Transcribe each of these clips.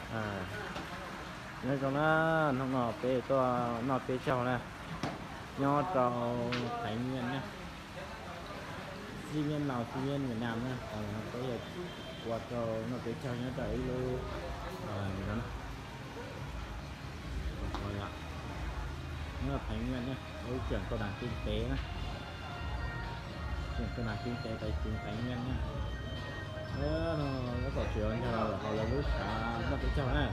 Nyob zoo na, hnub no peb tuaj noj peb caug na, nyob rau Thái Nguyên na, sinh viên Lào, sinh viên Việt Nam na, peb ua rau noj peb caug nyob rau ib lub, nyob Thái Nguyên na, lub trưởng công đoàn kinh tế na, trưởng công đoàn kinh tế tài chính Thái Nguyên na. Lub tom tsev nyob rau hauv lawv lub xav noj peb caug na.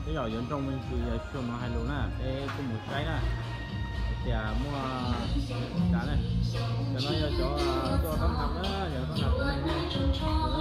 Tej zaum yuav nroo me ntsis yog xyoo no hais lus na, peb kuj mus saib na, hais tias muaj cas na. Cov no yog cov tuaj tab ham na, cov tab ham.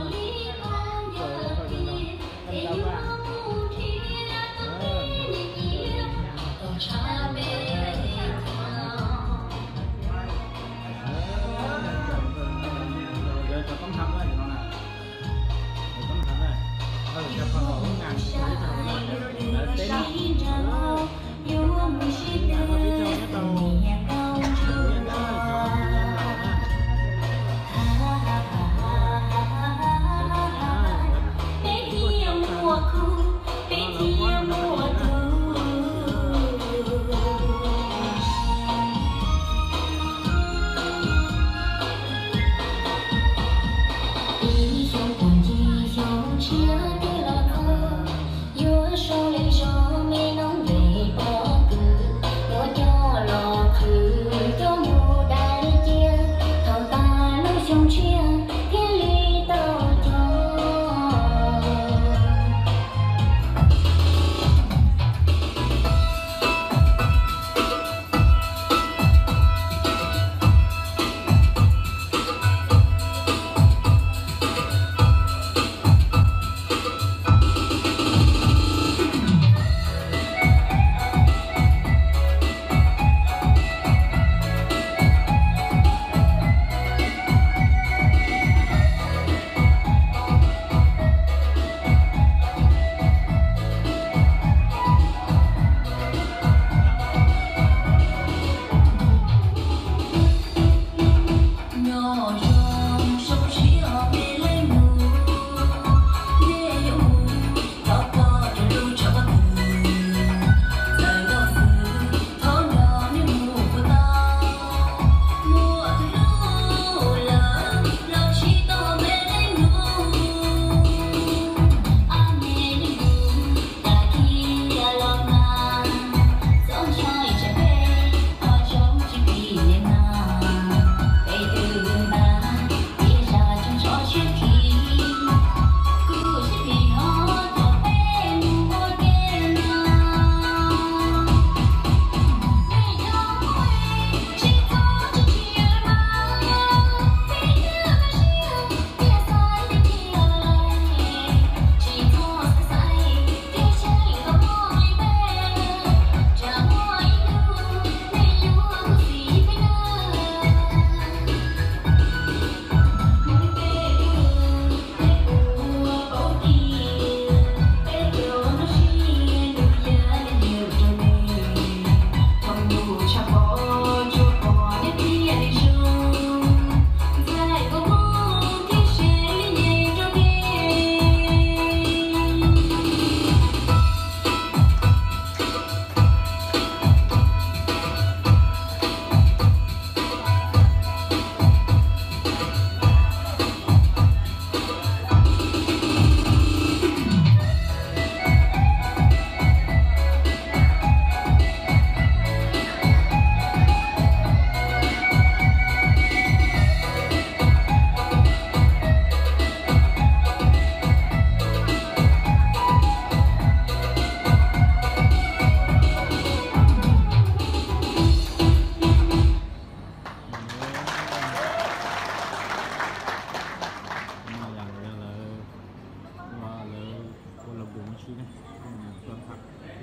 Ua los bus mus si na,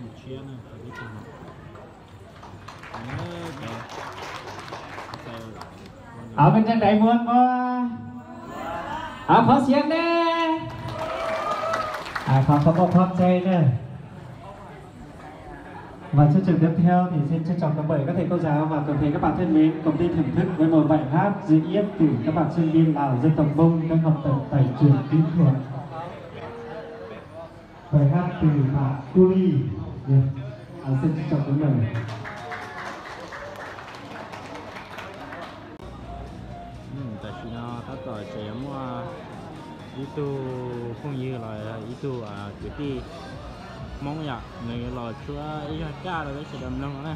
mus tshiab na, ib tug no. Ov, peb nrog dais muag muag. Ov, qhov xiav ne. Ov, qhov qhov muaj qhov ntse na. Và chương trình tiếp theo thì xin trân trọng được mời các thầy cô giáo và toàn thể các bạn thân mến cùng đi thưởng thức với một bài hát duy nhất từ các bạn sinh viên Lào dân tộc Mông đang học tập tại trường kỹ thuật. Bài hát Tình bạn cu ly. Dạ. À, xin trân trọng kính mời. Tam sim no tab tom tseem yuav muaj ib tug phooj ywg los ib tug kwv tij Hmoob yom, nws yuav los tshuab ib zog caj rau peb sawv daws mloog no na.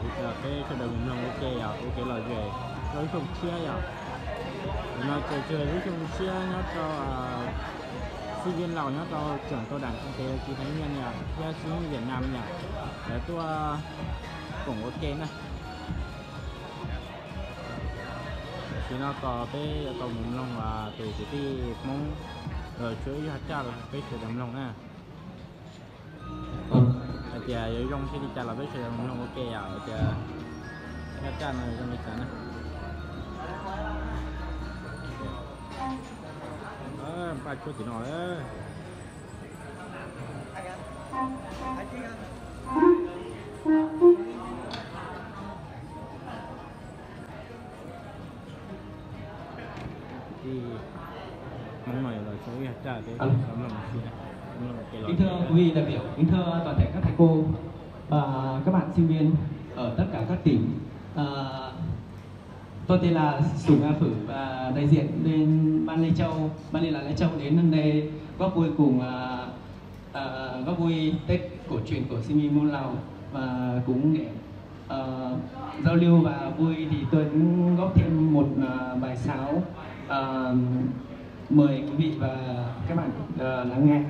Ib co peb sawv daws mus mloog ua ke yom, ua kev lom zem rau lub xyoo tshiab yom. Tam sim no ces tseem yog lub xyoo tshiab nyob rau xib viv laus nyob rau tseem tau dam tseem tes tsis heev nyiaj yom, thiab xib hwb Vietnam yom, lawv tuaj koom ua ke na. Tam sim no tos peb yuav tau mus mloog tus kwv tij Hmoob los tshuab ib zog caj los peb sawv daws mloog na. Hais tias yuav zoo li cas los peb sawv daws mloog ua ke yom, hais tias zaj caj no zoo li cas na. Npaj tshuab tim no lawm. Kính thưa quý vị đại biểu, kính thưa toàn thể các thầy cô, à, các bạn sinh viên ở tất cả các tỉnh. À, tôi tên là Sùng A Phử và đại diện bên ban Lai Châu, ban liên lạc Lai Châu đến nơi đây góp vui cùng, à, à, góp vui Tết cổ truyền của sinh viên Mông Lào và cũng để, ờ, giao lưu và vui thì tôi cũng góp thêm một, ờ, bài sáo, ờ, mời quý vị và các bạn, ờ, lắng nghe.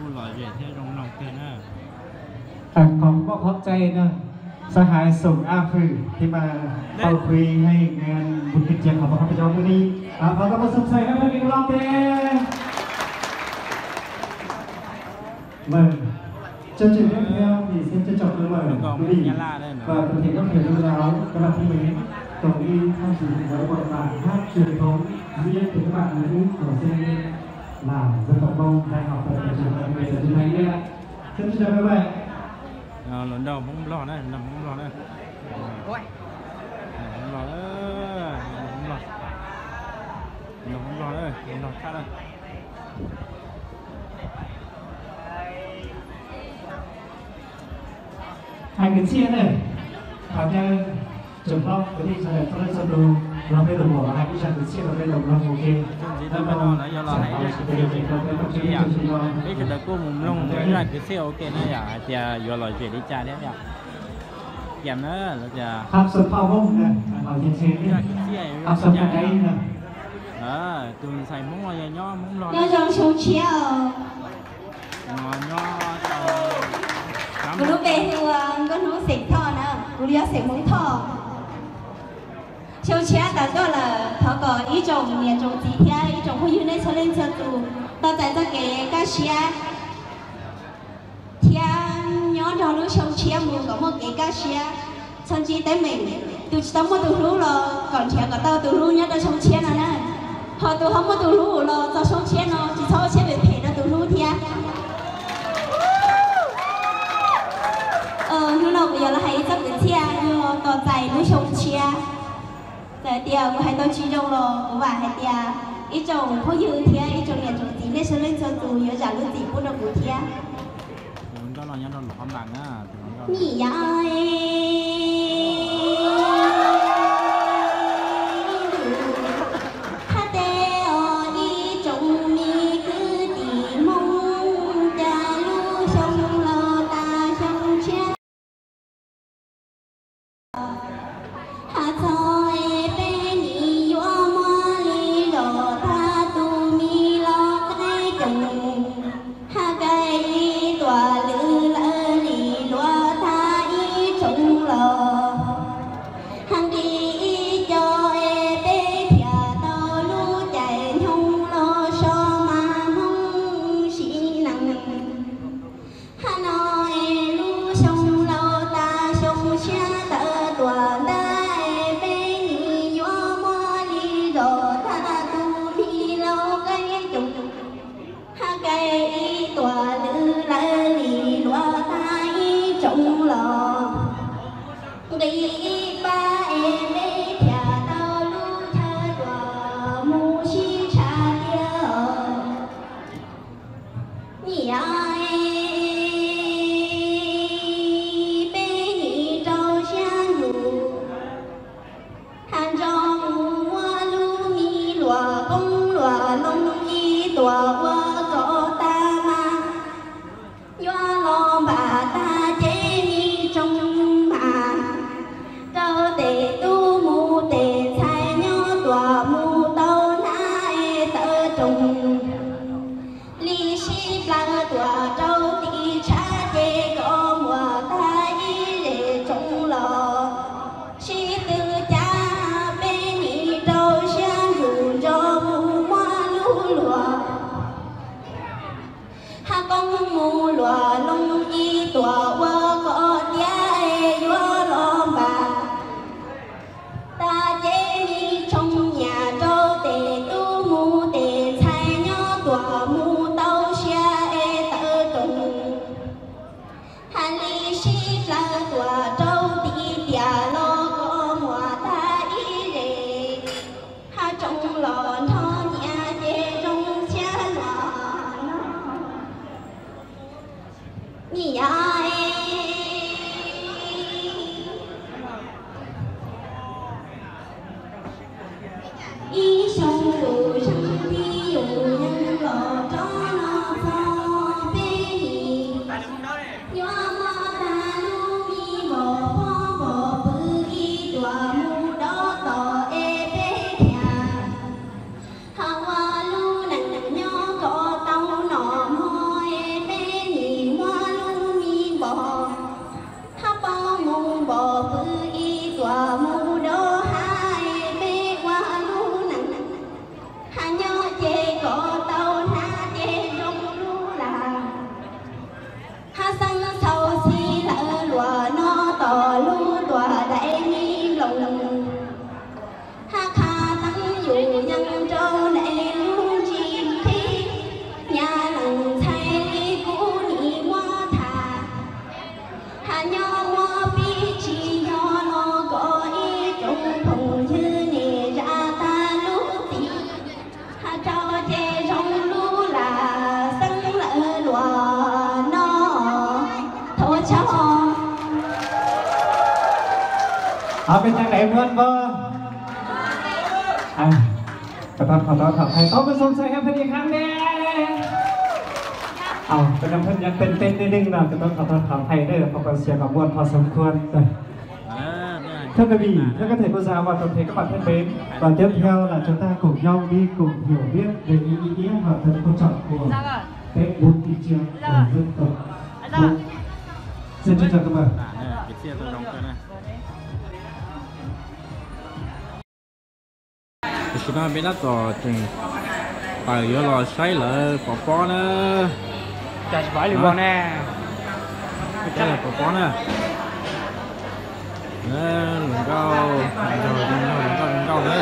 Kuj lom zem thiab zoo mloog kawg na. Còn có bác Hót Chay nữa, Sa Hài Sùng A Phự thì mà bao quỳ hay ngan bụi kịch chiến của bác Hót Chay Muni. À, và các bác Sùng Say các bác Kinh Long thế. Vâng. Chương trình tiếp theo thì xin trân trọng mời quý vị và toàn thể các thầy cô giáo, các bạn thân mến, cùng đi tham dự với một bài hát truyền thống duy nhất của các bạn nữ của sinh viên là dân tộc Mông đang học tại trường Đại học Việt Nam Thanh Niên. Xin trân trọng mời. Los nrog Hmoob Nplog na, nrog Hmoob Nplog na. Hmoob Nplog, Hmoob Nplog, nrog Hmoob Nplog na, Hmoob Nplog thab na. Hais kwv txhiaj na, thov caw tsoom hlob kwv tij sawv daws txhua leej txhua tus los peb lus muam hais ib zaj kwv txhiaj rau peb lus mloog ua ke. Peb sawv daws kuj mus mloog ib zaj kwv txhiaj ua ke na yom, hais tias yuav lom zem li cas thiab yom. Tias na, tias hab xo phau Hmoob na, hab xo phau Hmoob na. Tus ntxhais Hmoob no yog nyob Hmoob Nplog. Nyob zoo xyoo tshiab os. Kuv lub npe hu ua Nkauj Hnub xeem Thoj na, kuv yog xeem Hmoob Thoj. Xyoo tshiab tas tuaj lawm, thov kom ib tsoom niam tsoom txiv thiab ib tsoom phooj ywg nej txhua leej txhua tus tau txais txoj kev kaj siab thiab nyob nrog lub xyoo tshiab mus kom muaj kev kaj siab. Txhob ntsib teeb meem, tus tsis tau muaj tus hlub los kom nrhiav kom tau tus hlub nyob rau xyoo tshiab no na. Ho tus ho muaj tus hlub los txog xyoo tshiab no tsis txhob ua siab phem phem rau tus hlub thiab. Hnub no kuv yuav los hais ib txoj kwv txhiaj yog tos txais lub xyoo tshiab. Txawm tias kuv hais tau tsis zoo los kuv vam hais tias ib tsoom phooj ywg thiab ib tsoom niam tsoom txiv nej txhua leej txhua tus yuav zam lub txim pub rau kuv thiab. Nyiam yav thaj teb os ib tsoom me kwv tij Hmoob, cas lub xyoo laus tas xyoo tshiab Hab txog es peb nim yuav muab li los thab tus me los qe coom, hab kaij ib tuam lwm lawv li luag thab ib tsoom los, hab nqi ib co es peb thiaj tau lub caij nyoog los so mas Hmoob sib neej. Hab no es lub xyoo laus tas xyoo tshiab tawm tuaj ntag es peb nim yuav muab li los thab tus me los qe coom, hab kaij ib tuam lwm lawv li luag thab ib tsoom los, nqi ib pab es peb thiaj tau lub chaw tuaj mus sib tshaj tiag os. Nyiam es peb nim rau siab ntsws, hab nrog mus muab lub me luam poob luam loo ib tuam ua kom tag mas, yuav los npam tag ces me tsoom mas, rau tes tub mus tes ntxhais nyob tuaj mus tau hnab es tawv roog, li sib plawg tuaj rau tim tshav ces koj muaj tag ib zes tsoom los, sib tw cav peb nim rau siab ntsws nrog mus muab lub luam, hab poob mus luam loo ib tuam ua kom tiav es yuav los npam tag ces me tsoom nyiam rau tes tub mus tes ntxhais nyob tuaj mus tau siab es tawv roog, hab li sib plawg tuaj rau tim tiam los koj muaj tag ib zes, hab tsoom los nrog nyiam ces zoo siab los no. Nyiam es ib xyoo lus zeeg tib yus yeej los rov no txog peb nim, yuav muab tag lub me npom phob npom pw ib tuam mus dov tom es peb thiaj, hab ua lub neej nyob kom tau noj mov es peb Hab xeeb txhau xib lawv luas no tom lub tuam daiv mi nploos. Hab qha teeb yus yeej rau neeg lub ntsig qhib, nyab leej ntxhais li kuv nim muab tham. Hab nyob muab pib tsis yog no kom ib tsoom phooj ywg nej zam tag lub txim. Hab rau ces zoo lub lam xeeb lawv luas no. Thov ua tsaug. Peb cov nais muab npog. Cov tau thov thov thaiv tau peb xoo xais hab peb li khab ne. Cov nais peb nyob peb peb neej neeg no cov tau thov thov thaiv ne, peb pab xiam kom muaj thov xoo khuam. Thưa quý vị, thưa các thầy cô giáo và toàn thể các bạn thân mến, và tiếp theo là chúng ta cùng nhau đi cùng hiểu biết về những ý nghĩa hợp thật quan trọng của Tết Bún Thịt Chua của dân tộc Mông. Xin trân trọng cảm ơn. Tam sim no peb tab tom tseem tawm yuav los saib lawv pov pob na. Saib lawv pov pob na. Hluas nkauj, hluas nkauj, hluas nkauj na.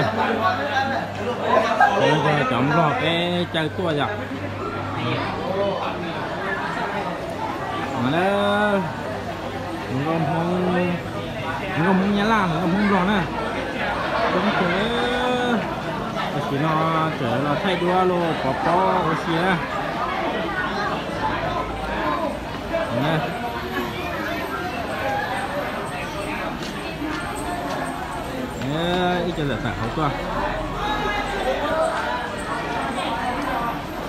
Cov nplog peb caw tuaj yom. Hluas nkauj Hmoob, hluas nkauj Hmoob Nyab Laj, hluas nkauj Hmoob Nplog na. Coob kawg. Tam sim no tseem los thaij duab los pov pob ua si na. Ib co tawm hauv tuaj.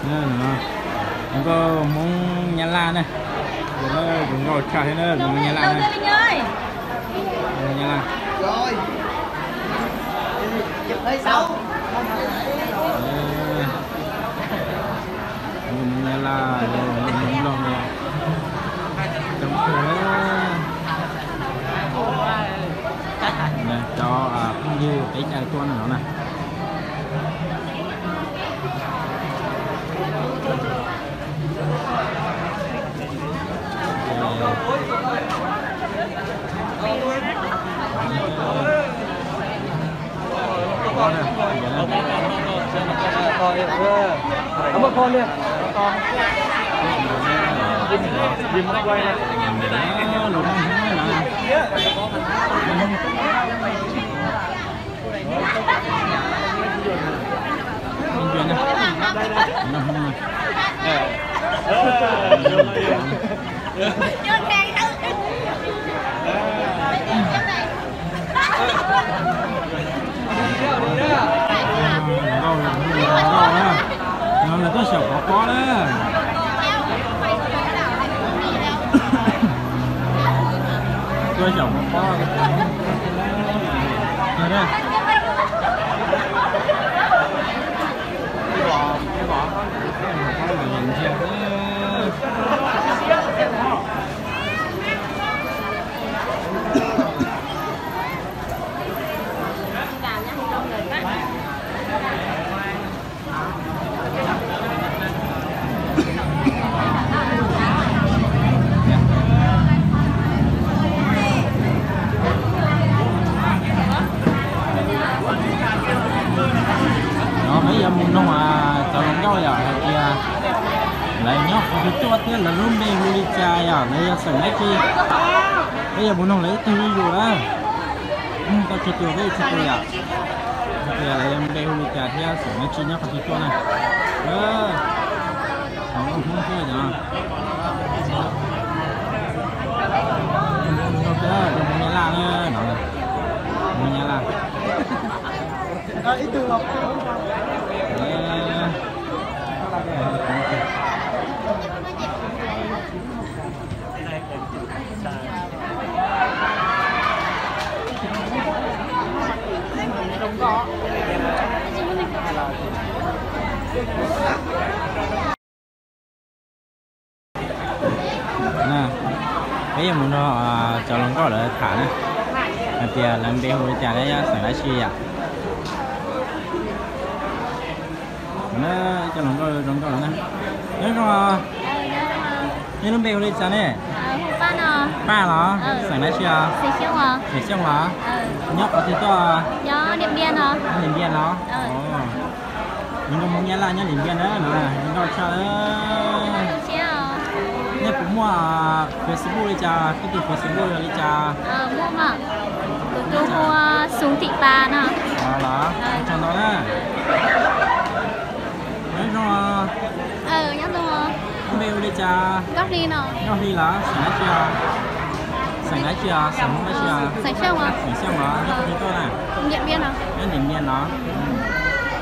Hluas nkauj Hmoob Nyab Laj na. Hluas nkauj tshaj thiab na, hluas nkauj Nyab Laj na. Hluas nkauj Nyab Laj. Hluas nkauj Nyab Laj, hluas nkauj Nplog, coob kawg. Cov phooj ywg peb caw tuaj no na. No lawv tuaj xyaum pov pob na. Tuaj xyaum pov pob. No peb yuav mus noog cov hluas nkauj yom hais tias lawv nyob qhov twg tuaj thiab lawv lub npe hu li cas yom, lawv yog xeem dab tsi. Peb yuav mus noog lawv ib tug zuj zus na. Tau tsis tuaj peb tsis tuaj yom. Hais tias lawv npe hu li cas thiab xeem dab tsi nyob qhov twg tuaj na. Hmoob thiab cov no. Hmoob Nyab Laj na, no Hmoob Nyab Laj. Peb yuav mus nrog cov hluas nkauj lawv tham na, hais tias lawv npe hu li cas thiab xeem dab tsi yom. Cov hluas nkauj zoo nkauj lawm na. Nyob zoo. Nej lub npe hu li cas ne? Paj los? Xeem dab tsi os? Xeem Xyooj los? Nyob qhov twg tuaj? Nyob Diam Npiaj los? Yog nkauj Hmoob Nyab Laj nyob Diam Npiaj na no, zoo nkauj tshaj. Nej puas muaj Facebook li cas? Koj tus Facebook yog li cas? Kuv tus hu Xus Thim Pas no. Los, tsaug ntau na. Nyob zoo. Lub npe hu li cas? Nkauj Hli los? Xeem dab tsi os? Xeem dab tsi os? Xeem Hmoob dab tsi os? Xeem Xyooj los? Nyob qhov twg tuaj na? Nyob Diam Npiaj los?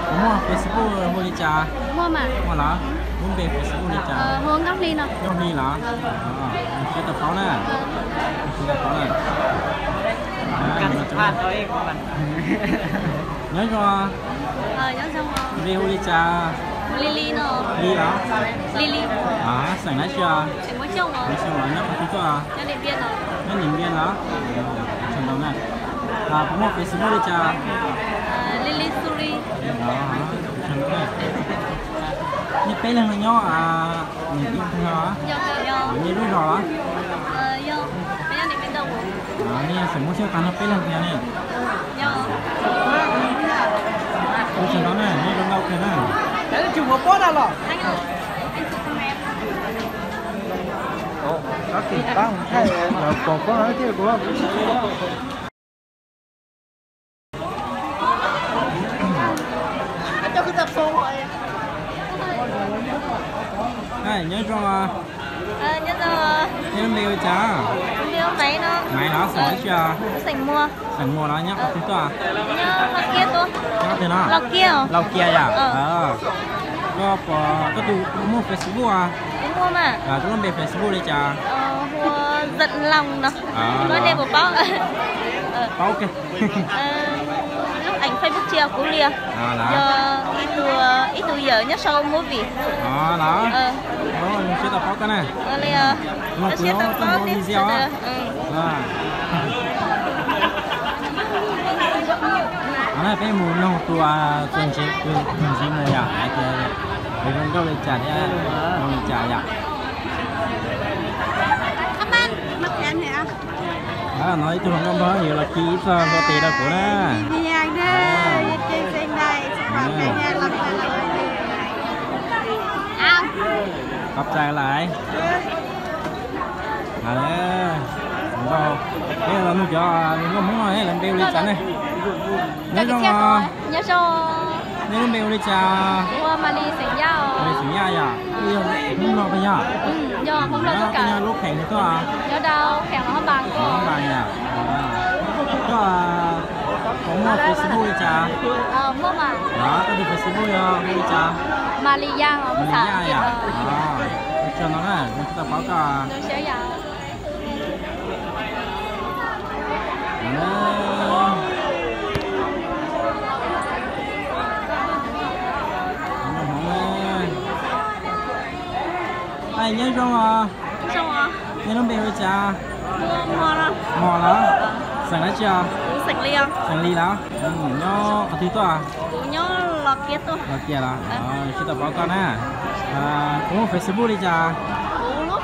Puas muaj Facebook hu li cas? Muaj los? Lub npe Facebook li cas? Nkauj Hli los? Siab tau paub na. Siab tau paub na. Nyob zoo. Npe hu li cas? Li los? Xeem dab tsi os? Nyob qhov twg tuaj? Nyob Diam Npiaj los? Tsaug ntau na. Puas muaj Facebook li cas? Nej peb leeg no nyob, nej lub zos los? Nej yog xeem Hmoob Xyooj tag no peb leeg tiag ne. Tsaug ntau na, nyob zoo nkauj kawg na. Nyob zoo. Nej lub npe hu li cas? Maiv los? Xeem dab tsi os? Xeem Muas los? Nyob qhov twg tuaj? Nyob qhov twg no? Lauj Kiab yom? Koj puas, koj tus muaj Facebook os? Koj lub npe Facebook li cas? Paub, paub. Lub ảnh Facebook tsis yog kuv li, yog ib tug, ib tug yawm nyob sau movie. Siab tau paub koj na. Siab tau paub tiag. Peb mus noog tus, tus ntsev mus yom, hais tias zoo nkauj li cas thiab zoo li cas yom. No ib tug hluas nkauj Nplog yuav los kis ib txoj hlua tes rau kuv na. Qhov txais lawm. Peb los nug cov nkauj Hmoob no lawv npe ua li cas ne? Nyob zoo. Nej lub npe ua li cas? Ua Malis xeem Yaj yom. Yog Hmoob Nplog puas yog? Nyob lub kheem twg tuaj? Nyob Npas yom. Koj puas muaj Facebook li cas? Koj tus Facebook yog li cas? Malis Yaj yom. Ua tsaug ntau na, tau paub koj. Nyob zoo os. Nej lub npe hu li cas? Mos los? Xeem dab tsi os? Xeem Lis los? Nyob qhov twg tuaj? Los Kiab los? Siab tau paub koj na. Kuv muaj Facebook li cas? Los,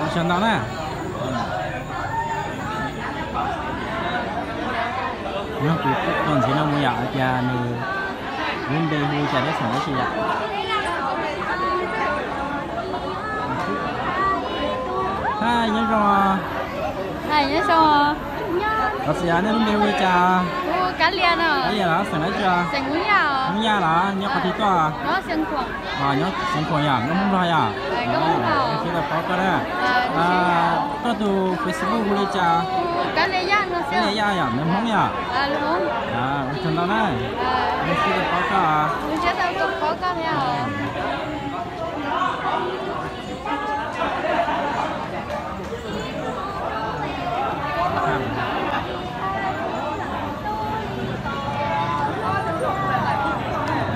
ua tsaug ntau na. Nyob kuv tau ntxiv no mus yom, hais tias nws lub npe hu li cas thiab xeem dab tsi yom. Hais nyob zoo. Hais nyob zoo. Thov txim, nej lub npe hu li cas? Kab Lias no. Kab Lias los? Xeem dab tsi? Xeem Hmoob Yaj. Hmoob Yaj los? Nyob qhov twg tuaj? Nyob Xeev Khuam yom, nyob Hmoob Nplog yom. Siab tau paub koj na. Koj tus Facebook hu li cas? Kab Lias Yaj yom, nws Hmoob yom. Ua tsaug ntau na. Siab tau paub koj.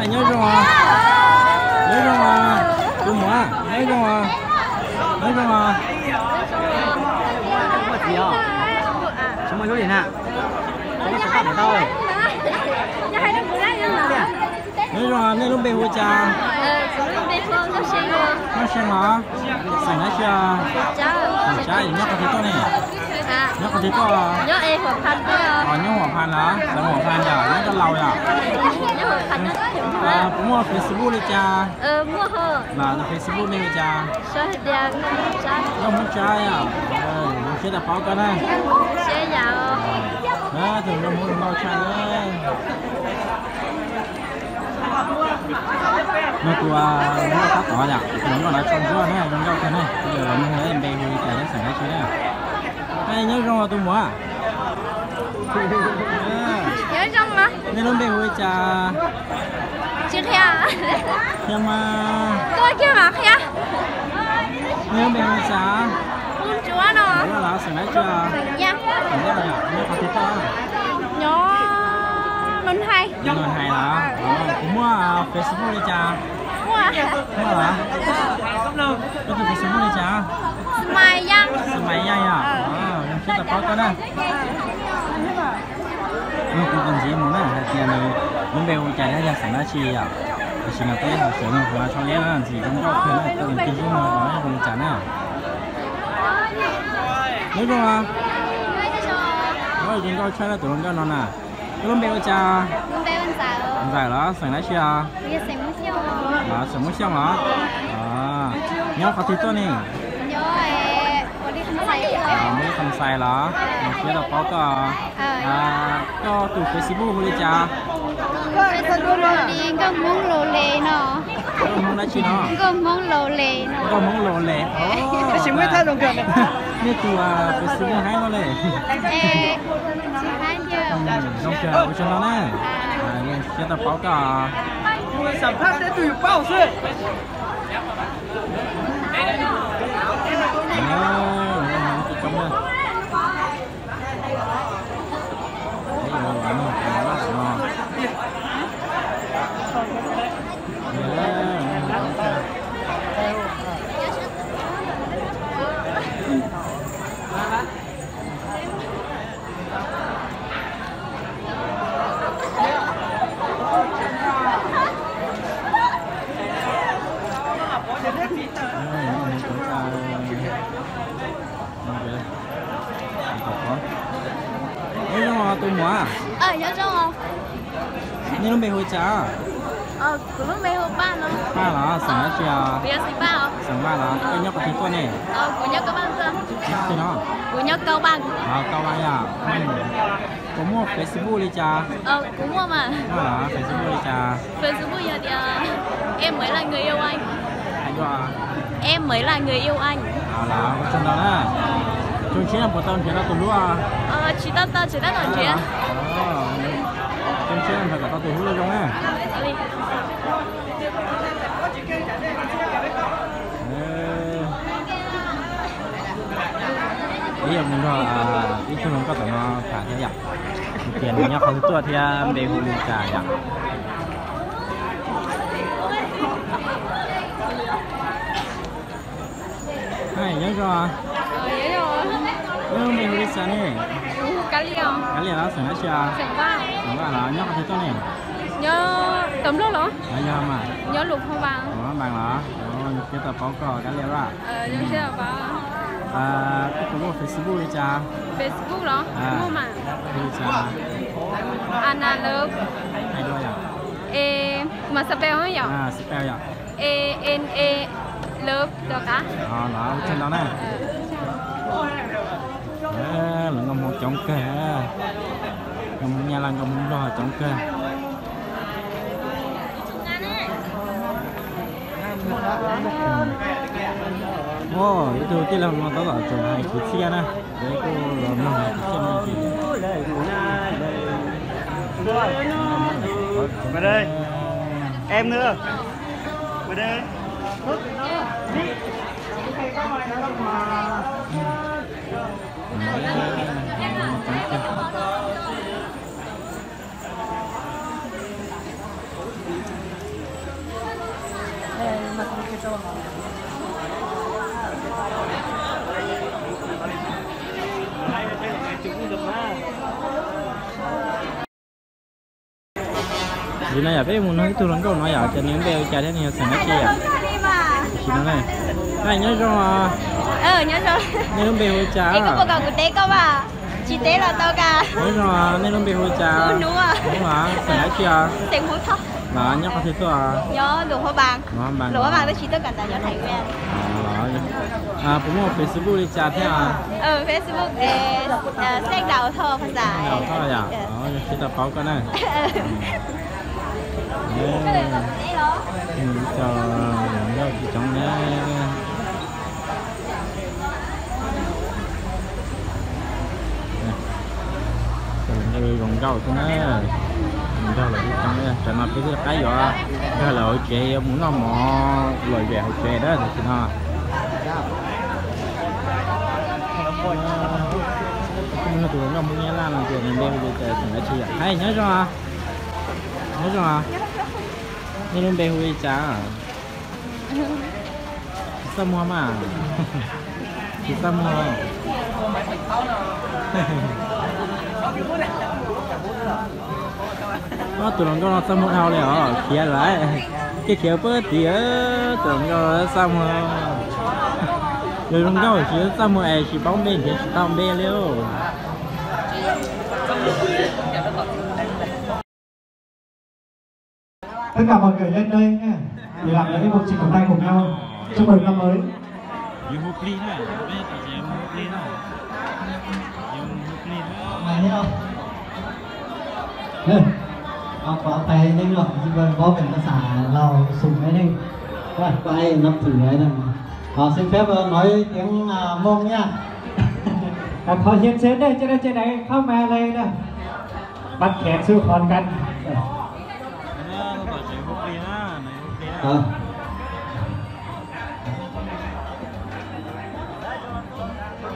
Nyob zoo os. Nyob zoo os. Tus muam, nyob zoo os. Nyob zoo os. Tsis muaj lub li na. Nyob zoo, nej lub npe hu li cas? Nkauj See los? Xeem dab tsi? Nyob qhov twg tuaj ne? Nyob qhov twg tuaj? Nyob Huam Phas los? Xeem Huam Phas yom, nyob Raj Laus yom? Puas muaj Facebook li cas? Los tus Facebook nej li cas? Nkauj Hmoob Tsab yom. Zoo siab tau paub koj na. Tus nkauj Hmoob zoo nkauj tshaj na. No tus nkauj tab tom yom, tus nkauj no tsaus ntsuab na, zoo nkauj kawg na. Yog los nug npe hu li cas thiab xeem dab tsi na. Nyob zoo tus muam. Nyob zoo os. Nej lub npe hu li cas? Tsis qhia. Qhia mas. Tuaj kiag mam qhia. Nej lub npe hu li cas? Hu Ntsuab no. Ntsuab los xeem dab tsi? Xeem Yaj. Xeem Yaj yom, nyob qhov twg tuaj? Nyob Nus Hais. Nus Hais los? Puas muaj Facebook li cas? Muaj. Muaj los? Koj tus Facebook li cas? Smile Yaj. Smile Yaj yom. Zoo siab tau paub koj na. Nug kuv tus ntxiv mus na hais tias nws lub npe hu cas thiab yog xeem dab tsi yom. Tam sim no peb ho sawv nug kuv tshaj liab na, ntxim zoo nkauj kawg na, kuv tus ntxiv mus no zoo li cas na. Nyob zoo os. Zoo nkauj tshaj na tus hluas nkauj no na. Koj lub npe hu cas? Ntxawm los, xeem dab tsi os? Los xeem Muas Xyooj los? Nyob qhov twg tuaj ne? Muas Lis Kham Xais los? Zoo siab tau paub koj. Koj tus Facebook hu li cas? Nkauj Hmoob Laus Les no. Nkauj Hmoob dab tsi no? Nkauj Hmoob Laus Les no. Nkauj Hmoob Laus Les. Nej tus Facebook haib no le. Zoo kawg, ua tsaug ntau na. Siab tau paub koj. Nyob zoo tus muam. Nej lub npe hu li cas? Kuv lub npe hu Paj no. Paj los, xeem dab tsi os? Xeem Vaj los, koj nyob qhov twg tuaj ne? Kuv nyob Kaub Vaj. Kuv nyob Kaub Vaj. Kaub Vaj yom. Puas muaj Facebook li cas? Kuv muaj mas. Muaj los, Facebook li cas? Facebook yog tias Em Mới Là Người Yêu Anh. Em Mới Là Người Yêu Anh. Los, ua tsaug ntau na. Zoo siab puas tau nrhiav tau tus hlub? Tsis tau tau, tsis tau tau nrhiav. Zoo siab nrhiav kom tau tus hlub zoo na. Ib yam mus nrog ib tug hluas nkauj tom no tham thiab yom, tias nws nyob qhov twg tuaj thiab npe hu li cas yom. Nyob zoo. Neb lub npe hu li cas ne? Kab Liam los, xeem dab tsi? Xeem Vaj los, nyob qhov twg tuaj ne? Nyob Nplog los? Yog mas. Nyob Luam Phoo Npaas los? Siab tau paub koj Kab Liam lawm. Koj puas muaj Facebook li cas? Facebook los? Muaj mas. Hu li cas? Ana Love. Hais dua yom. Mas spell yom? Spell yom? A N A Love rov qab. Los, ua tsaug ntau na. Lawv nkauj Hmoob coob kawg, nkauj Hmoob Nyab Laj, nkauj Hmoob Nplog coob kawg. Ib tug tij laug no tab tom tseem hais kwv txhiaj na, kuv kuj los mloog hais kwv txhiaj no. Em nữa. Tam sim no yom, peb mus nug ib tug hluas nkauj no yom, tias nws lub npe hu cas thiab nws yog xeem dab tsi yom. Tam sim no ne, nyob zoo. Nej lub npe hu cas? Nyob zoo, nej lub npe hu cas? Hnub, xeem dab tsi os? Nyob qhov twg tuaj? Puas muaj Facebook li cas thiab? Xeem Daus Thoj yom, tsis tau paub koj na. Cov hluas nkauj tsis tsoov na. Zoo nkauj xwb na. Nkag los tsis tsoov, tam no peb thiaj qab yuav nkag lawm hauv tsev yuav mus noj mov lom zem hauv tsev na tam sim no. Tus hluas nkauj Hmoob Nyab Laj no tias nws npe hu li cas, xeem dab tsi yom? Hais, nyob zoo. Nyob zoo. Nej lub npe hu li cas? Tsis txaj muag mas. Tsis txaj muag. Tus hluas nkauj no txaj muag dhau li os, khiav lawm. Koj khiav puag tid, tus hluas nkauj txaj muag. Yog zoo nkauj tsis txaj muag es tsis paub npe nrhiav tsis tau npe li. Tất cả mọi người lên đây nha. Để làm lễ một trình của tay cùng nhau. Chúc mừng năm mới. Này nhá. Đây. Có tay lên rồi, chúng tôi có về nó xả lò sùng đấy đi. Qua, qua đây, nó thử đấy nè. Ờ, xin phép, ờ, nói tiếng, à, Mông nha. À, khỏi hiến xến đây, trên đây, trên này, không mà đây nè. Bắt khéng xu khon căn. Ờ.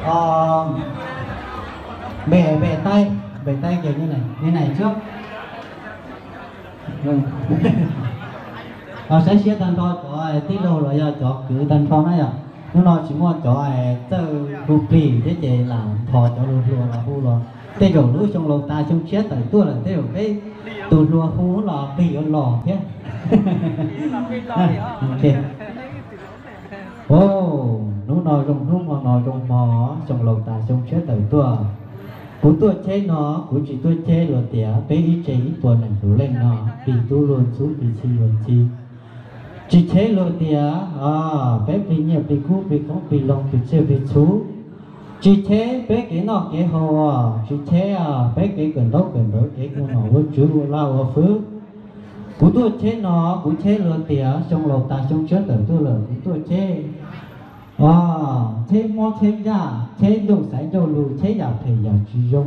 Ờ, bẻ, bẻ tay, bẻ tay kiểu như này, như này trước. Vâng. Ờ, saib siab tag nrho cov tij laug los yog cov kwv tag nrho na yom. Hnub no tsis muaj cov txawj hu plig thiab ces lam nthos cov hluas hluas los hu los. Tej zaum lub xyoo laus tas xyoo tshiab tawm tuaj lawm tej zaum peb tus hluas hu los plig yuav los thiab. Hnub no zoo hnub hmo no zoo hmo, xyoo laus tas xyoo tshiab tawm tuaj. Kuv tuaj cheb no, kuv tsis tuaj cheb luag tias peb ib tse ib puas nees nkaum leej no, plig tub luag txhub plig txhi luag txhi. Tsis cheb luag tias peb plig nyiaj plig kub plig qoob plig loo plig tsiaj plig txhu. Tsis cheb peb kev noj kev haus, tsis cheb peb kev kawm ntaub kawm ntawv kev ua nom ua tswv ua laj ua fwv. Kuv tuaj cheb no, kuv cheb luag tias xyoo laus tas xyoo tshiab tawm tuaj lawm kuv tuaj cheb. Cheb mob cheb ntsaj, cheb ncauj xaiv ncauj lus, cheb yam phem yam tsis zoo,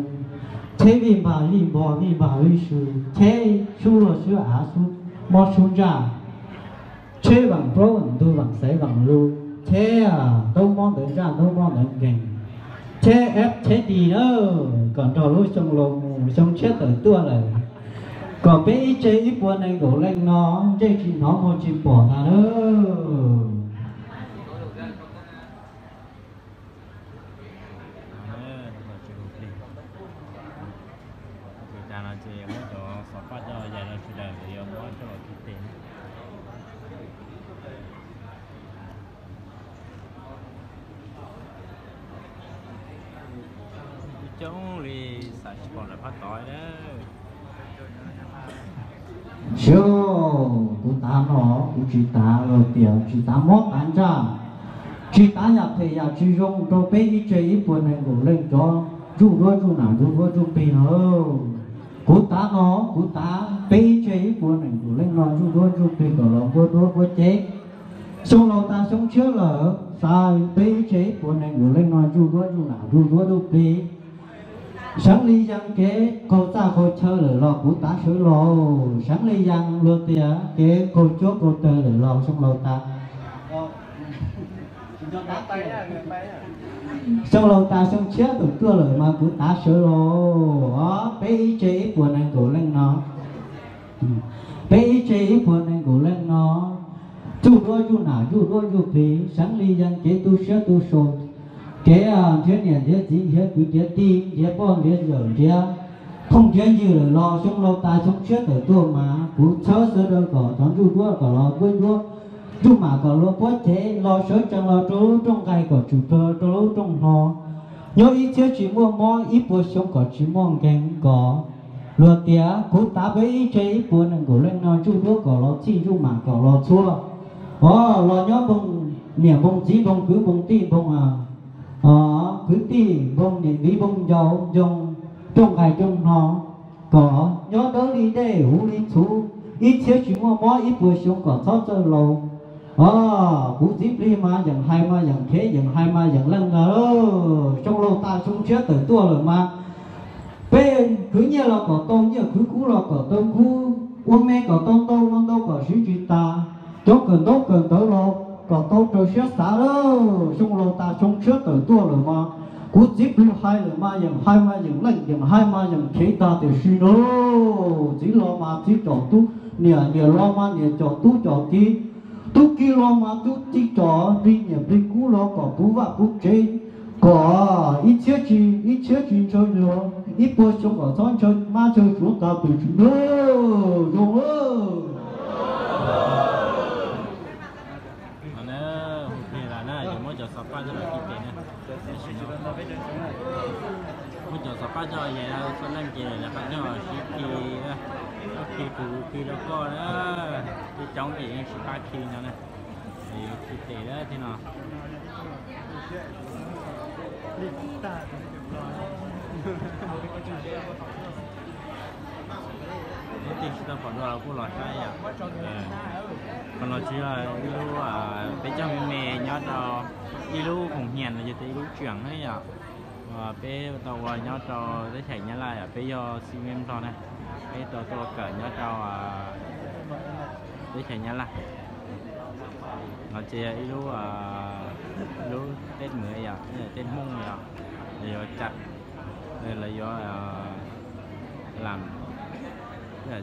cheb vij npag vij npog vij npag vij sw, cheb sub luag sub av sub mob sub ntsaj, cheb vaam plaub vaam ntug vaam xaiv vaam lus, cheb ntaub mob ntawv ntsaj ntaub mob ntawv nkeeg, cheb eb cheb di na, kom nrog lub xyoo laus mus xyoo tshiab tawm tuaj lawm, kom peb ib tse ib puas nees nkaum leej no ntsej tsis hnov muag tsis pom ntag na. Coob li xav tsis pom lawm phab tod. Siab, kuv tav no, kuv tsis tav luag tias tsis tav mob tav ntsaj, tsis tav yam phem yam tsis zoo rau peb ib tse ib puas nees nkaum leej cov ntsuj duab ntsuj nam ntsuj duab ntsuj plig no. Kuv tav no, kuv tav peb ib tse ib puas nees nkaum leej no ntsuj duab ntsuj plig kom los npuab duab npuab ceb. Xyoo laus tas xyoo tshiab lawm, xav peb ib tse ib puas nees nkaum leej no ntsuj duab ntsuj nam ntsuj duab ntsuj plig. Seev li yees kev qaug txaj qaug chaw lawm los kuv tav sawv los, seev li yees luag tias kev qaug cuab qaug tawg lawm los xyoo laus tas, xyoo laus tas xyoo tshiab tawm tuaj lawm mas kuv tav sawv los, peb ib tse ib puas nees nkaum leej no. Peb ib tse ib puas nees nkaum leej no, ntsuj duab ntsuj nam ntsuj duab ntsuj plig, seev li yees kev tu siab tu sua, kev nrhiav niam nrhiav txiv nrhiav kwv nrhiav tij nrhiav poj nrhiav yawm nrhiav Phooj ywg lawm los xyoo laus tas xyoo tshiab tawm tuaj mas kuv txhawb sawv daws kom cov ntsuj duab kom los puab ncuab, ntsuj mam kom los puab cev los sawv tsees los rau lub rooj nqaij kom tsum plawg rau lub rooj hlo. Nyob ib txhiab tsis muaj mob ib puas xyoo kom tsis muaj nkeeg kom. Luag tias kuv tav peb ib tse ib puas nees nkaum leej no ntsuj duab kom los txhij ntsuj mam kom los txhua. Os los nyob npoo niam npoo txiv npoo kwv npoo tij npoo kwv tij npoo niam viv npoo ncaus npoo rooj nqaij rooj hno kom nyob dawb li dej huv li txhuv, ib txhiab tsis muaj mob ib puas xyoo kom txhob txawj laus. Os kuv txiv plig mas yeem hais mas yeem khev yeem hais mas yeem leej ntag. Xyoo laus tas xyoo tshiab tawm tuaj lawm mas peb khwv nyiaj los kom tau nyiaj khwv kub los kom tau kub, ua me kom tau ntau ua ntau kom siv tsis tas, cov kawm ntaub kawm ntawv los kom tau raws siab xav lawm. Xyoo laus tas xyoo tshiab tawm tuaj lawm mas kuv txiv plig hais lawm mas yeem hais mas yeem leej yeem hais mas yeem khev tag tiam sis no txiv los mas txiv com tub, niam niam los mas niam com tub com ki, tub ki los mas tub txiv com plig niam plig kub los kom puv vaj puv tsev, kom ib txhiab tsis ib txhiab tsis ntshaw luag, ib puas xyoo kom txhob ntshaw mab ntshaw suav tag tiam sis no zoo na, hu plig los na, yuav muab cov xov paj coj los khi tes na. Muab cov xov paj coj los, txhua leej ces lawv qab coj los sib khi, koj khi kuv kuv khi rau koj na, coob coob ces yeej sib pab khi no na. Yuav khi tes thiab no. Leej twg tsis tau pom dua los kuj los saib yom. Qhov no tsis yog ib lub, peb cov me me nyob rau ib lub khoom hias no yog tias ib lub tseem na yom. Peb tau ua nyob rau teb chaws Nyab Laj yom, peb yog sinh viên Nplog na, peb tau tuaj kawm nyob rau teb chaws Nyab Laj. No ces yog ib lub, lub teb mws yom, teb Hmoob yom, lawv yuav cam, lawv yuav lam,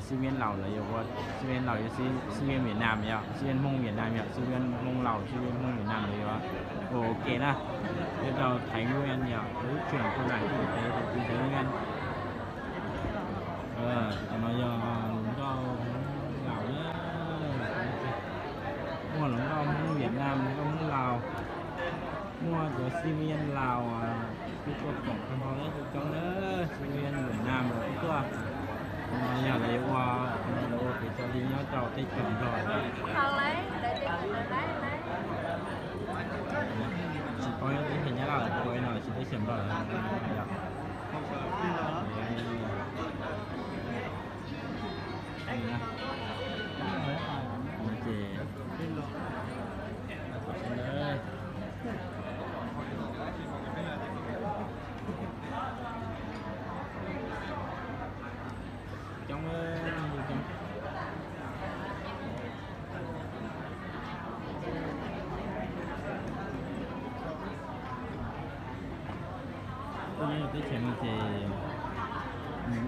sinh viên Lào lawv yuav ua, sinh viên Lào yuav sinh viên Việt Nam yom, sinh viên Hmoob Việt Nam yom, sinh viên Hmoob Lào, sinh viên Hmoob Việt Nam lawv yuav ua ua ke na. Yuav rau Thái Nguyên yom, lub trường cao đẳng kinh tế của Thái Nguyên. Cov no yog hluas nkauj Hmoob Laus na. Muaj hluas nkauj Hmoob Việt Nam, hluas nkauj Hmoob Laus. Muaj cov sinh viên Lào kuj tuaj koom kawg nkaus na, coob coob na, sinh viên Việt Nam los kuj tuaj. Qhov no yog lawv yuav ua, lawv ua kev cai li nyob rau teb chaws Nplog. Tsis paub nyob teb chaws Nyab Laj lawm, tsis paub no tsis teb chaws Nplog lawm. Ces coob, coob.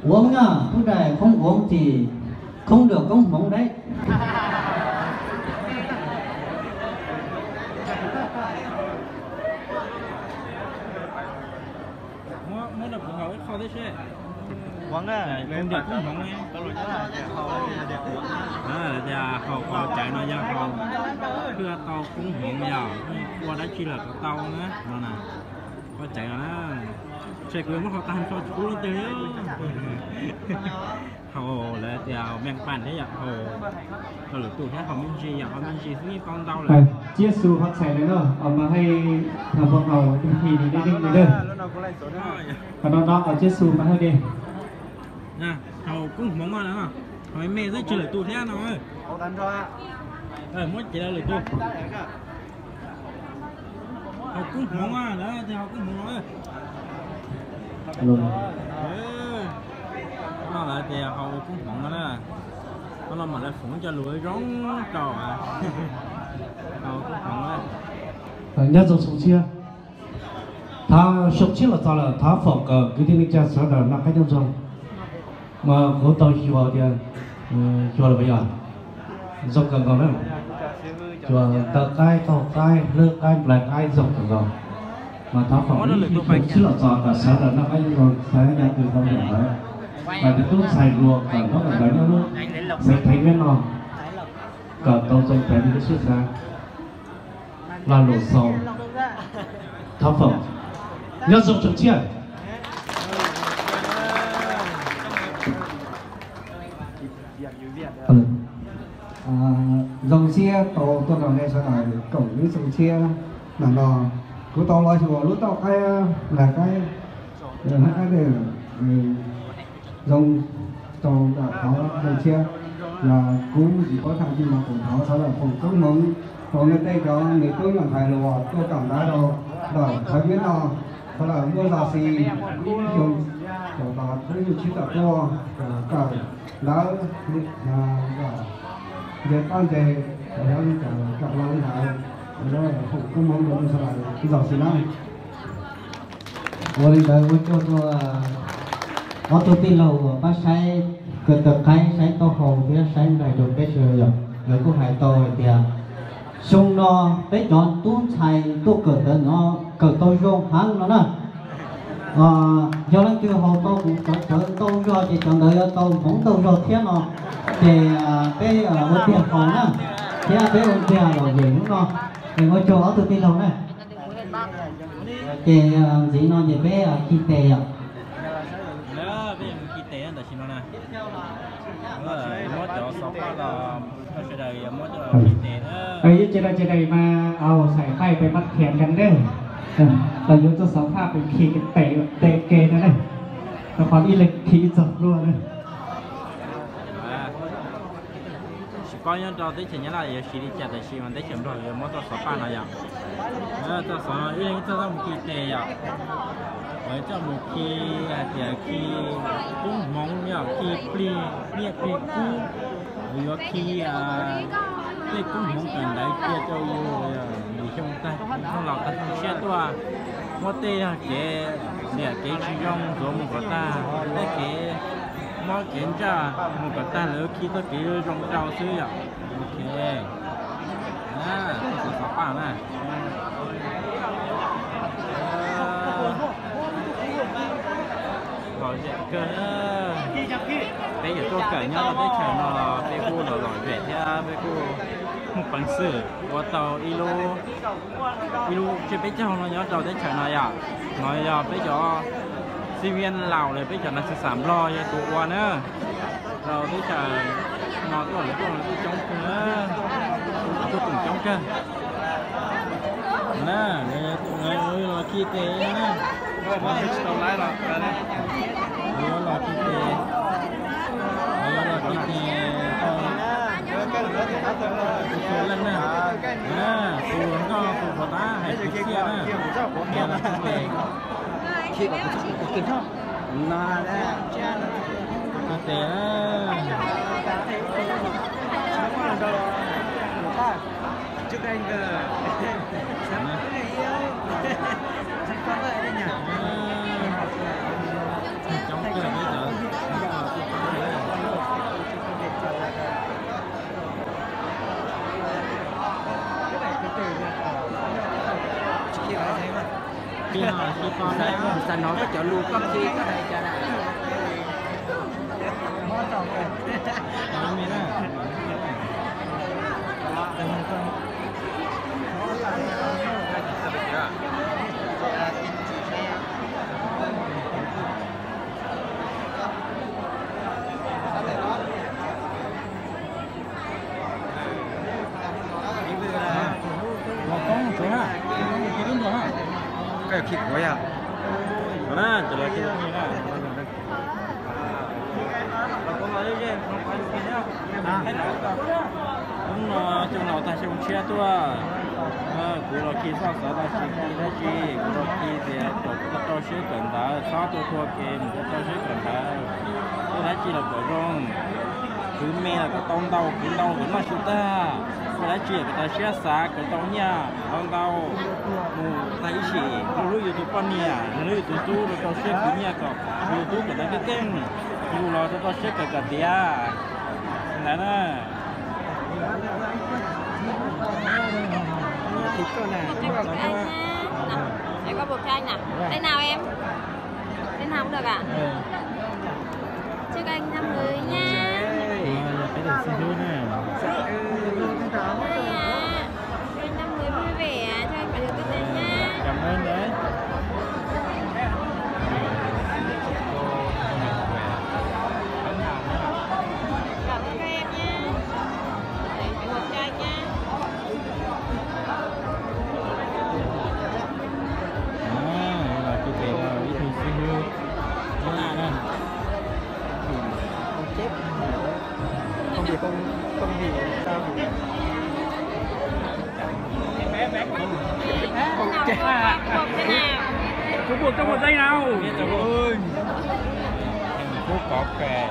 Uống nhá, phút này không uống thì không được cúng hống đấy. Muab rau kuv haus ib qho thiab seb. Koob hmoov, tias haus qhov caiv no yog haus ua tau koob hmoov, yog ua dab tsi los tau na no na. Qhov caiv no na, ces kuv yuav muab haus tag nrho tsis pub leej twg li. Haus lawv tias haus meej pam thiab yom, haus lwm tus thiab haus me ntsis yom, haus me ntsis xwb yeej tau ntau lawm. Tsiab xu ho txhais lawm no, mas hais thov pom haus tus phim li dej dej li dawg. Qhov no no tsiab xu mas hais li. Haus koob hmoov no, haus me me xwb tsis lwm tus thiab no. Muab cev lawm lwm tus. Haus koob hmoov na, lawv tias haus koob hmoov no. No lawv tias haus koob hmoov no na. No los mam lawv foom cov lus zoo rau haus koob hmoov na. Nyob zoo xoo tshiab. Thov xoo tshiab los txog lawm, thov foom kom kwv tij neej tsa sawv daws noj qab nyob zoo. Mas kuv tau xyuas tias, xyuas lawm puas yog? Zoo kawg nkaus na. Xyuas taw qaib, qaug qaib, hlwb qaib, nplais qaib zoo kawg nkaus. Mas thov foom ib xoo tshiab los txog kom sawv daws noj qab nyob zoo, xav nyob twg tau nyob ntawd. Mas tus tub ntxhais hluas kom nrog ntawd nyob lub xeev Thaib Viab no kom tau txoos tes li lub siab xav. Lo lus xaus, thov foom. Nyob zoo tsoom tshiab. Zoo siab tau tuaj nrog nej sawv daws koom lub xyoo tshiab ntawm no. Kuv tau los xyuas lub toj qaib, lag qaib, lag qaib, zoo, tau ntawm qhov zoo tshiab. Yog kuv tsis paub thaij ncaj no kuv thov sawv daws foom koob hmoov rau nej tej cov me tub me ntxhais los tuaj kawm ntawv rau ntawm Thaib Viab no, sawv daws muaj zog xis kub xyoo, kom tos hnub yim tshiab tom tuaj kawm ntawv, nce pob nce, kom yog li cas los kawm los li ntawd. Foom koob hmoov rau nej sawv daws ib zaug xwb na. Ua li ntawd ua tsaug rau ob tug tij laug uas pab saib kawm tawv qaib, saib taub hau thiab saib nraim rau peb sawv daws yom. Nkawd kuj hais tau hais tias xyoo no peb cov tub ntxhais tuaj kawm ntawv no kawm tau zoo heev no na. Yog leej twg haus tau kuv cov cawv ntau zog ces cov ntawd yuav tau hmoov ntau zog thiab no. Ces peb ua tiag haus na, thiab peb ua tiag lom zem hnub no. Ces ua tsaug ob tug tij laug na. Ces ntxiv no ces peb khi tes yom. Peb khi tes tam sim no na. Muab cov xov paj los, sawv daws yuav muab coj los khi tes na. Ib ce no ces daim mas au xaim faij pes mab khiav nkees dej. Los yuav txoj xov paj pes khi tes tes ke no na. Rau qhov ib leeg khi ib txog luaj na. Tsis paub nyob rau teb chaws Nyab Laj yuav siv li cas, tab sis mas teb chaws Nplog yuav muab txoj xov paj no yom. Txoj xov no ib leeg ib txoj, coj mus khi tes yom. Lawv coj mus khi hais tias khi koob hmoov yom, khi plig nyiaj plig kub. Lawv yuav khi tej koob hmoov kawm ntawv cia rau yus lwm xyoo tag, xyoo laus tag, xyoo tshiab tuaj. Muab tej yog kev liam kev tsis zoo ntxuav mus kom tag, tej kev mob kev ntsaj mus kom tag, lawv khi txoj kev zoo rau xwb yom. Ok. Xov paj na. Lom zem kawg. Peb yuav tuaj kawm nyob rau teb chaws no los peb kuj lom lom zem thiab peb kuj muaj peev xwm ua tau ib lub, ib lub tsiab peb caug no nyob rau teb chaws no yom. No yog peb cov sinh viên Laus los peb cov nas xas xas Nplog yog tus ua na. Rau teb chaws no tuaj lawv tuaj lawv tuaj coob kawg, tuaj koom coob kawg. Na, lawv los khi tes na. Tsis tau laib los, lawv los khi tes, lawv los khi tes tau txhua leej na. Tus hluas nkauj tus puas tab hais kwv txhiaj na. Khi tes na. Xav hnov koj cov lus koj khi koj hais cas na. Koj khi kuv yog. Hnub no xyoo laus tag xyoo tshiab tuaj, kuv los khi txoj xov tau tsis khi dab tsi, kuv los khi tias kom tau rau siab kawm ntawv, txhob tuaj tua ke, mus tau rau siab kawm ntawv. Ua dab tsi los kom zoo, khwv me los kom tau ntau, khwv ntau kom noj tsis tag. Ua dab tsi kom tau siab xav, kom tau nyiaj ntau ntau, mus tag ib sim, hlub yus tus poj niam, hlub yus tus tub, rau rau siab khwv nyiaj kom yus tus tub kawm ntawv keej keej, yus los rau rau siab kawm kom tiav ntawd na. Em có buộc thai nè. Thế nào em? Thế nào cũng được ạ? Kênh năm mới nha. Ờ, là cái đầu xi hứa nè. Dạ, ừ, lâu thế nào? Đây ạ. Kênh năm mới vui vẻ cho em có nhiều tin nhắn nhé. Cảm ơn đấy. Cảm ơn các em nhé. Để ủng hộ cho anh nhé. Đó, là chia sẻ là bí thư xi hứa. Đó là đây. Không chép. Không thì không, không thì sao thì không chép. Chú buộc trong một giây nào. Ôi. Thành phố có kè,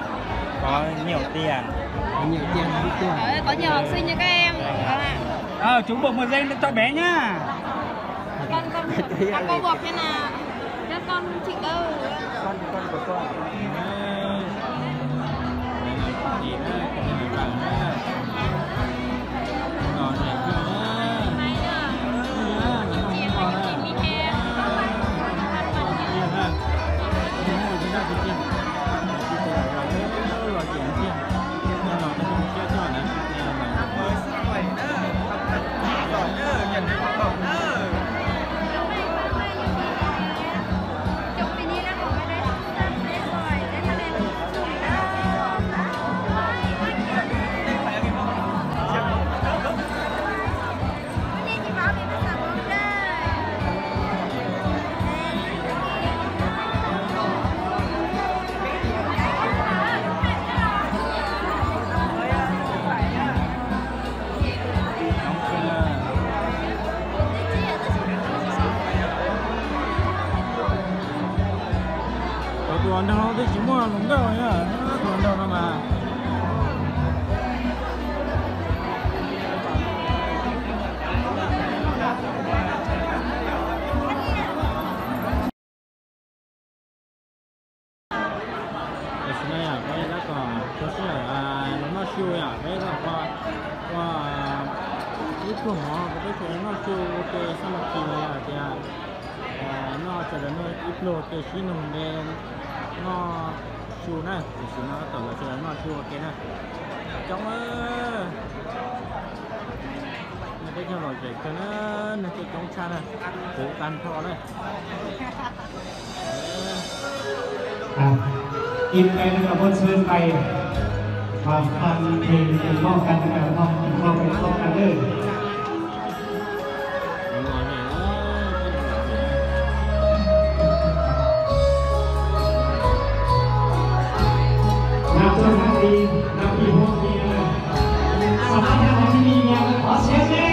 có nhiều tiền. Có nhiều tiền, có tiền. Ờ, có nhiều học sinh như các em. Ờ, chú buộc một giây cho bé nhá. Con, con, à, con buộc thế nào? Cho con chỉnh đâu? Con, con của con. Đấy, đấy là chị đấy, chị này bằng đấy. Rồi, này kia đấy. Chị, chị, chị, chị, chị. Rồi, chị này kia. Rồi, chị này kia. Rồi, chị này kia. Tus nraug no twb tsis muaj hluas nkauj na, tus nraug no mas. Tam sim no yom, peb tab tom rau siab lawm los noj su yom, peb tab tom ua ib pluag mov rau peb sawv daws noj su ua ke, xab ma ki los yog tias noj sawv daws noj ib pluag ua ke, sib nug nte noj su na. Tam sim no tab tom los sawv daws noj su ua ke na. Coob, nej peb cov lom zem kawg na, nej peb coob tshaj na, puv tag nrho na. Ib peb cov muaj txhawb tay, vam phan phem moj kan kam moj, moj kan moj kan lawm. Nab tuaj nab ti, nab pij huab pij na. Xam mab nab nab pij nab, qhov siab seb.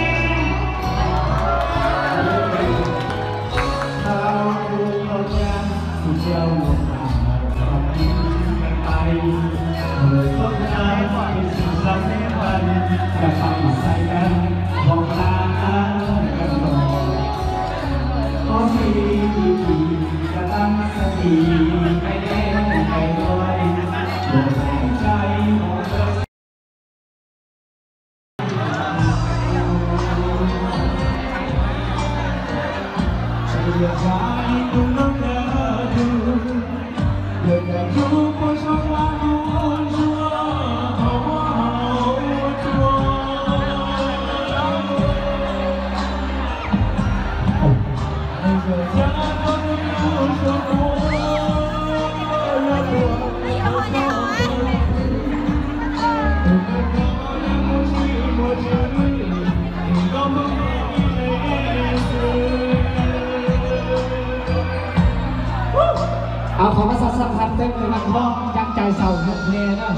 Thov các bạn sẵn sàng hát tên người Nam Thọ, Trang Trại Sào Dệt Thề nhá.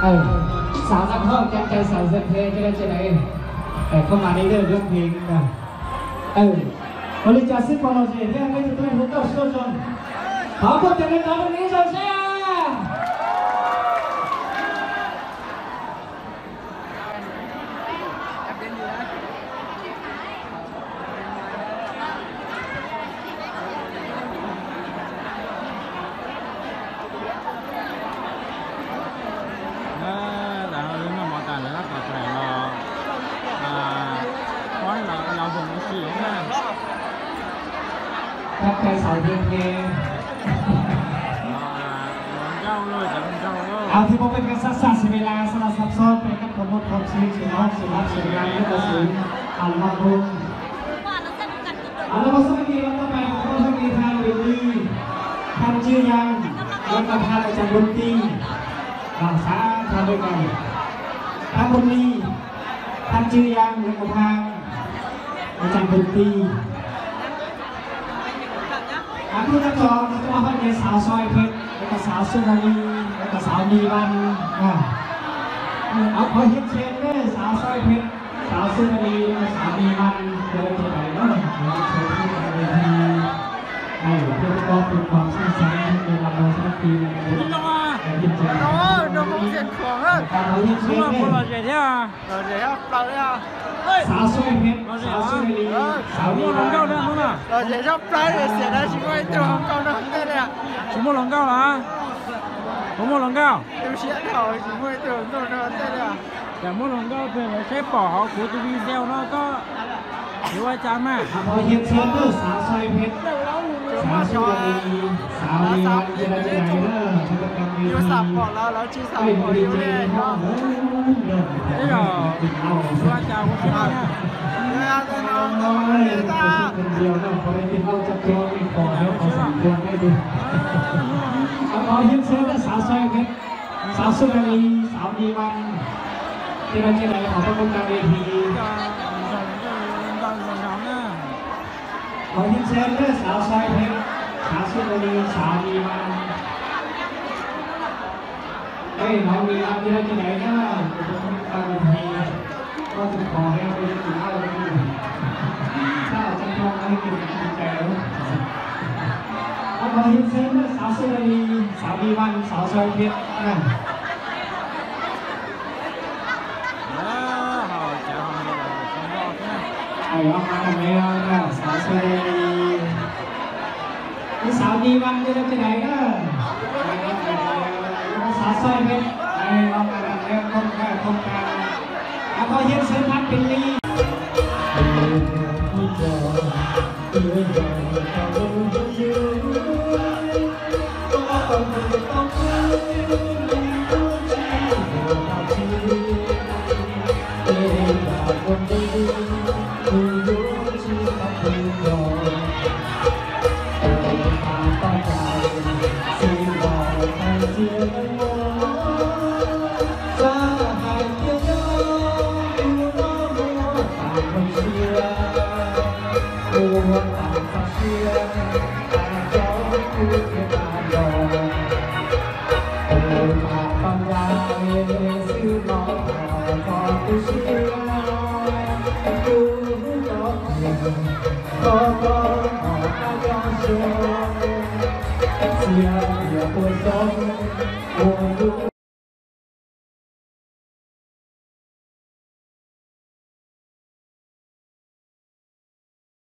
Ờ, sào Nam Thọ, Trang Trại Sào Dệt Thề, cho nên trên này. Ờ, không mà đi được, rất hiền. Ờ. Ua li cas xwb pog lom zem thiab peb tus tub hluas nkauj suab zoo. Thov ua tus nraug no rau neb zoo seb. Lawv noj mov tas lawv tab tom tawm los, pab los ua si na. Các cái sầu riêng nghe. Hluas nkauj luaj Thứ bốn bên cảnh sát xa xì mê la xa la sắp xót về các cột mốc phòng sinh sự nóng sự nóng sự ngang rất là sự an lòng luôn. Ở đó có số kia là các bạn có thông tin theo đường đi. Thanh Chư Yang, Nguyễn Ngọc Hà ở Tràng Quân Ti. Ở xã Thà Đôi Cầu. Thà Quân Ly. Thanh Chư Yang, Nguyễn Ngọc Hà ở Tràng Quân Ti. Tus nyob tod nws tuaj hauv ces xav soi phem, es kom xav sub nai li, es kom xav mi vaj. Qhov hiab tsheb xav soi phem, xav sub nai li, es kom xav mi vaj, ces lawv ces daim na, ces lawv ces daim na, es thiaj tau tus qhov xav xav, ces los rau sab ti, es thiaj tau qhov hiab tsheb. Lom zem thiab. Xav sub nai li, xav mi vaj. Lom zem zoj plaub, xiam na tsis muaj ib tug hluas nkauj nrog tej li. Tsis muaj hluas nkauj los? Puas muaj hluas nkauj? Tsis muaj hluas nkauj nrog tej li. Cas muaj hluas nkauj pem lawv saib pom hauv kuv tus video no koj yuav ua cas mas? Xav sub nai li, xav mi vaj, ces lawv ces daim na, yus xav pom lawv, lawv tsis xav pom yus li. Ua cas ua tsis tau na? Xav sub nai li, xav mi vaj. Xav sub nai li, xav mi vaj. Ces lawv ces daim qhov pab koob kas li thi. Qhov hiab tsheb xav soi phem, xav sub nai li, xav mi vaj. Ej, hnov mi vaj ces lawv ces daim na, qhov pab koob kas li thi. Koj tus qhov thiab koj tus qhov li. Xav sub nai li, xav mi vaj, xav soi phem na. Xav sub nai li. Xav mi vaj ces lawv ces daim na. Xav soi phem, los kas koob kas, koob kas. Koj hiab tsheb thab pem li.